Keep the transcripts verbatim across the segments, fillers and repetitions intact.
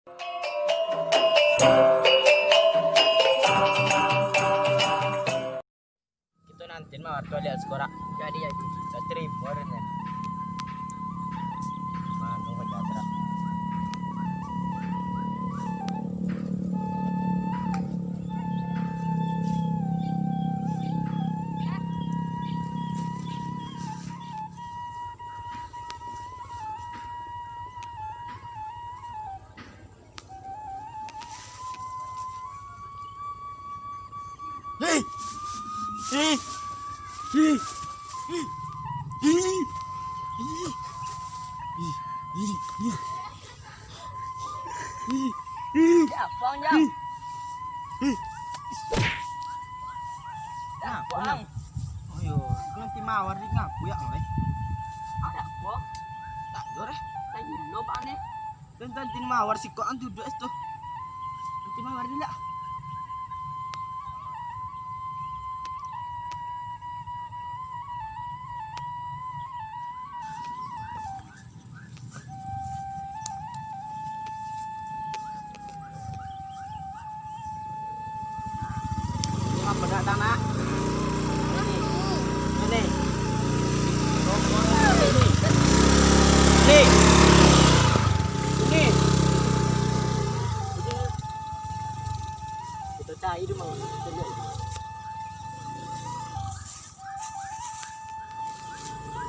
Kito nanti mah warto lihat sekorak. Jadi, jadi. Satarimo rinyo. Mano ka jatrak. Siapa, Jang? Siapa, Ang? Ayo, nanti mawar di ngaku ya, Ang, eh? Ada apa? Tak ada, eh. Tadi lo, Pak, nih. Dan, dan, din mawar siko an duduak es tu. Nanti mawar dulu lah. Ini apa dak, nak? Ini. Ini. Ini. Ini. Ini. Kita cari dulu, Mang. Kita lihat.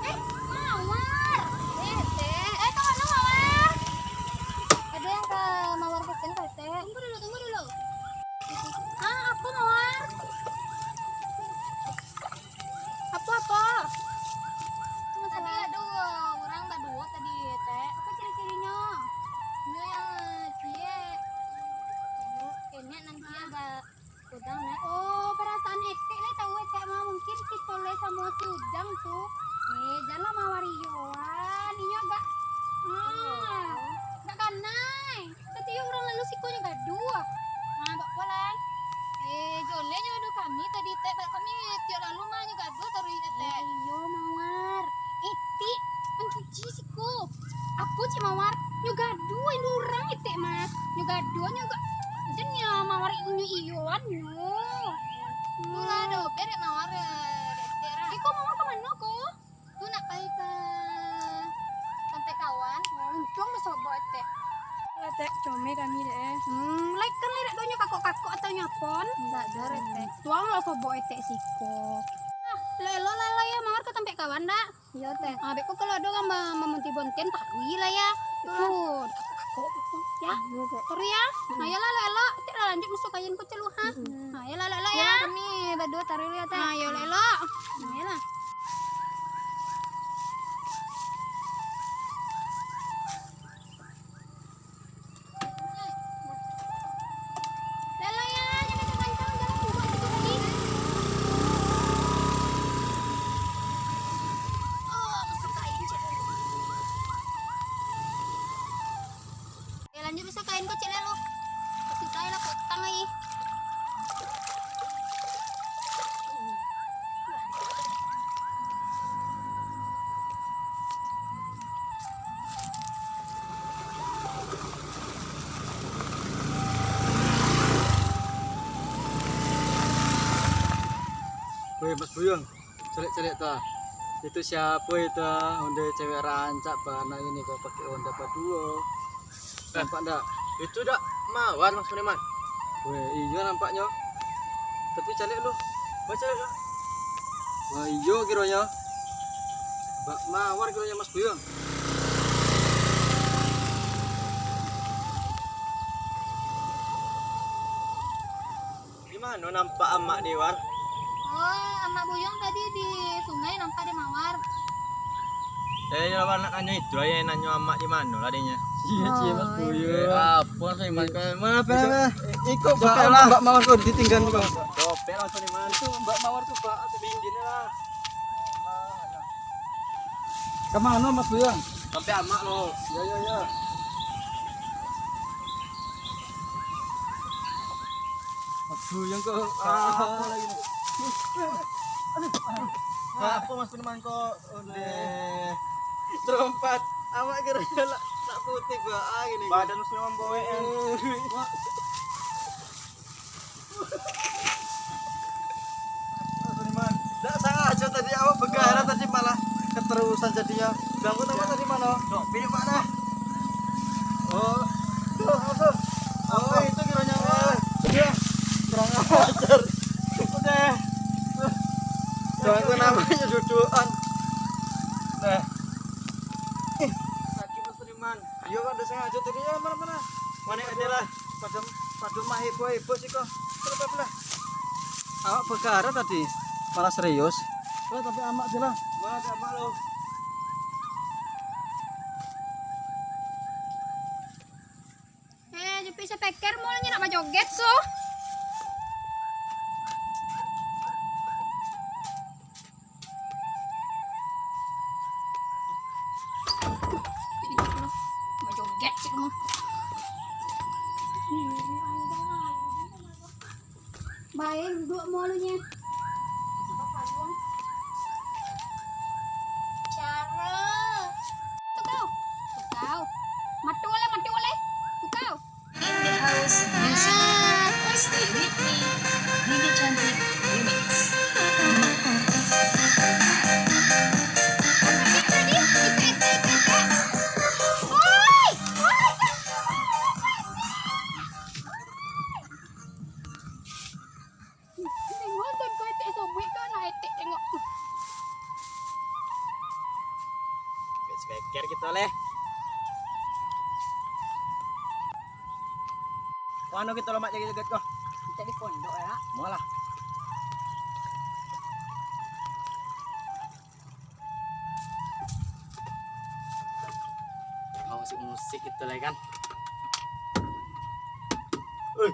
Eh, Mawar. Eh, Tek. Eh, ka mano, Mawar? Ada yang ka Mawar pesen ka Tek. Tunggu dulu, tunggu dulu. Ah, apo, Mawar? Apo, apo? Tadi ado urang baduo tadi, Tek. Apo ciri-cirinyo? Inyo yang ciek. Kenek nan ciek agak Ujang, nah. Oh, perasaan etek lai tahu etek mah. Mungkin si Tole samo si Ujang tu. Eh, janlah mawari iyo an. Inyo agak, ah, agak ganai. Satiok urang lalu siko nyo gaduah. Ah, bak pulang. Eh, joleh nyo ado kami tadi, Tek. Bak kami tiok lalu mah nyo gaduah taruih, Tek. Eh, iyo, Mawar. Etek mancuci siko. Apo, Cik Mawar? Nyo gaduah indu urang etek mah. Nyo gaduah, nyo ga-, jan nyo Mawar inyo iyo an nyo. Tu lah, ado berek Mawar, eh, etek lah. Iko Mawar ka mano ko? Tu nak pai ka tampek kawan. Oh, untuang basobok etek. Lah, Tek, comel kami dek, eh. Hmm, lai kan lai dak donyo kakok-kakok atau nyapon? Ndak ado, Tek. Untuang lah sobok etek siko. Ah, elok-elok lah, lah ya, Mawar ka tampek kawan dak? Iyo, Tek. Ah, beko kalau ado urang ma-, mamonti-bonten, taruih lah, ya. Iyo. Itu, kakok-kakok itu, ya. Iyo, Tek. Taruih, ya. Hmm. Nah, iyolah, elok-elok. Tek lah lanjut masuak kain ko, Celuh, ha. Hmm. Nah, iyolah, elok-elok, ya. Kami baduo taruih, ya, Tek. Nah, iyo, elok-elok. Nah, iyolah. Lelo ya, jangan kencang, jalan buruak sikit lagi. Oh, masuak kain, cek. Eh, lanjut masuak kain ko, cek, Lelo. Sudah lah, potang lagi. Weh, Mas Buyung, caliak-caliak tu, ah. Itu siapo itu, ah? Honda cewek rancak bana ini, kok pakai Honda baduo. Nampak ndak? Itu dak Mawar, Mas Sulaiman? Weh, iyo nampaknyo. Tapi caliak lu. Weh, caliak lu. Wah, iyo kironyo. Bak Mawar kironyo, Mas Buyung. Di mano nampak amak di War? Oh, amak Buyung tadi di sungai nampak di Mawar. Eh, iyo lah, nak nanyo itu, ayo nanyo amak di mano lah dinyo. Iyo, ciek, Mas Buyung. Eh, apo sih, Mas? Maaf, maaf. Iko, Mbak Mawar ko ditinggalan iko. Dopek langsung di mano? Itu Mbak Mawar tu, Pak, atau di Indin lah. Ka mano, Mas Buyung? Sampai amak lo. Yo, yo, yo. Mas Buyung ko. Ah. Apo, Mas Buyung ko? Ondeh. Terompat. Awak kira lah nak Putih bae gini. Badan sudah memboek, kan? Dak sangajo tadi, awak bagara tadi malah keterusan jadinya. Ganggu nama tadi mano? Dok, pilih mana? Oh. Tuh, tuh. Oh, itu kiranya. Iya. Kurang ajar. Udah. Jangan namanya dudukan. Nah. Sakit, Mas Budiman. Iyo, Pak, dak sangajo tadi. Yo, mano, mano? Mano ado lah. Padahal, padahal mah heboh-heboh sih kok. Kenapa pula? Awak bagara tadi, malah serius. Wah, tapi amak sih lah. Wah, tapi amak lo. Eh, Jupi, sapeker mau nyo nak bajoget, so. Bajoget cik mah. Bae, duduak malu nyo. Cara. Tukau. Tukau. Matu lah, matu lah. Tukau. In the house music. Stay with me. Nini Cantik Remix. Tengok, tuan, kau etek sobuik, kau nak etek tengok. Speaker kita leh. Mano kita lo mak joget-joget ko? Kita di pondok ya. Mualah. Mau musik-musik gitu lah kan. Ui.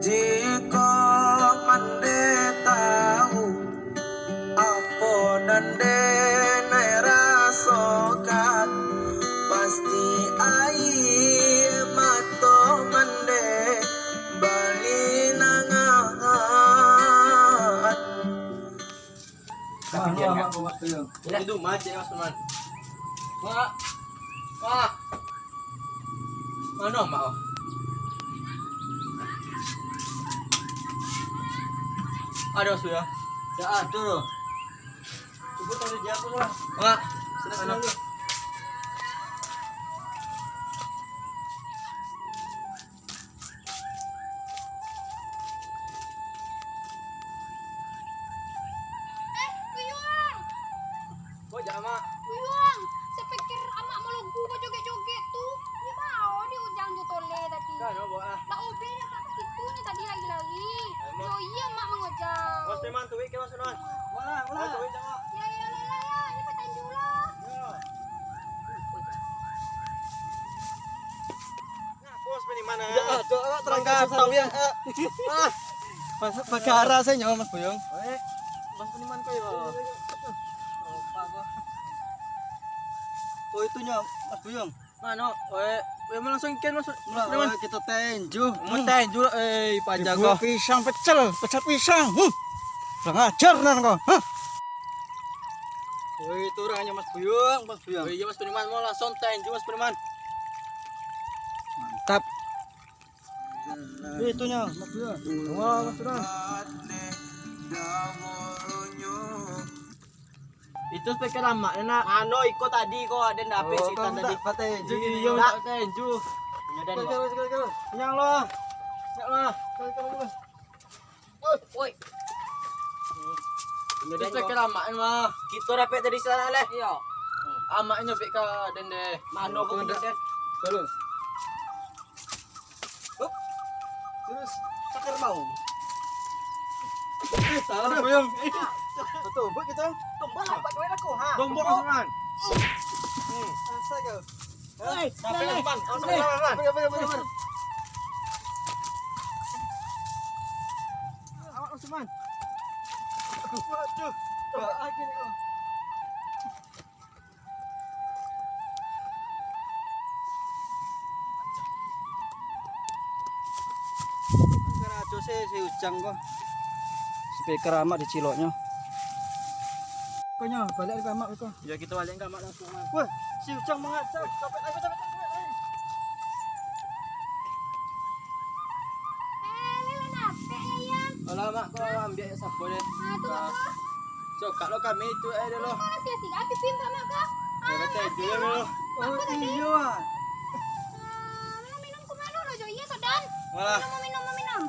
Jiko mande tahu, apo nan denai rasokan, pasti aia mato mande balinangan. Tapi dia enggak. Itu macet, Mas Firman. Mak. Mak. Mano, Mak? Ado sudah. Dak ado doh. Cubo cari dia tu lah. Mak. Sini, sini dulu. Eh, Buyuang! Kok jak, Mak? Buyuang, saya pikir amak malogu bajoget-joget tu. Di bawah di ujang jo toleh tadi. Kan, oh, buat ah. Lah, obeng amak kat situ ni tadi lari-lari. Amak. Yo, iya, amak mangojang. Mas Firman, tuik ke, Mas Firman? Bola, bola. Mas, tuik, Mak. Ya, ya, lah, lah, ya. Ini patanju lah. Ya. Nah, bos, ini mana? Ya, ada, ada, terangkan, terangkan, tahu ya. Ah. Mas, pakai arah saya nyawa, Mas Buyung. Eh, Mas Buniman kau ya? Oh, itu nyo, Mas Buyung. Mano? Weh, weh, langsung ikan, Mas. Mula, Buniman. Weh, kita tenju. Mau tenju, eh, paja kau. Pisang pecel, pecel pisang. Hmm. Kurang ajar nan kau. Hah? Weh, itu orangnya Mas Buyung, Mas Buyung. Weh, iya, Mas Buniman, mau langsung tenju, Mas Buniman. Mantap. Eh, itunya, Mas Buyung. Wah, Mas Buyung. Itu speaker amak, enak. Mano iko tadi ko, ada ndak ape setan tadi? Pakai ju. Iyo, minta pakai ju. Kenyang lah. Kenyang lah. Woi. Itu speaker amak mah. Kito dapek tadi salah leh. Iyo. Amak nyobek ka dende. Mano ko kini, Sen? Terus. Terus, cakar mau. Eh, salah dah, Buyung. Betul, buat kita. Tumbang lah, buat duit aku, ha. Tumbang, Usman. Hmm. Selesai kau. Hei, sampai, Usman. Usman, Usman, Usman. Apa, apa, apa, apa? Awak, Usman. Aduh, aduh. Coba lagi ni, kau. Karajo se, se Ujang ko. Speaker amak diciloknyo. Nyo, baliak ka amak ko. Yo, kito baliak ka amak langsuang, Man. Wah, si Ucang mangasak. Capek lai, capek, capek lai. Eh, ni lah napek, ya, Yang. Alah, Mak, ko ambiak sapo deh. Ah, tu, Mak, ko. Cokak lo kami tu, eh, dulu. Ko sia-sia, pipin, Mak, ko. Ah, yo, betul, makasih, iyo, Mak. Mak, ko tadi. Oh, iyo, ah. Ah, minum, minum, kumano lo, Jo? Iyo, Sodan. Walah. Minum, minum, minum.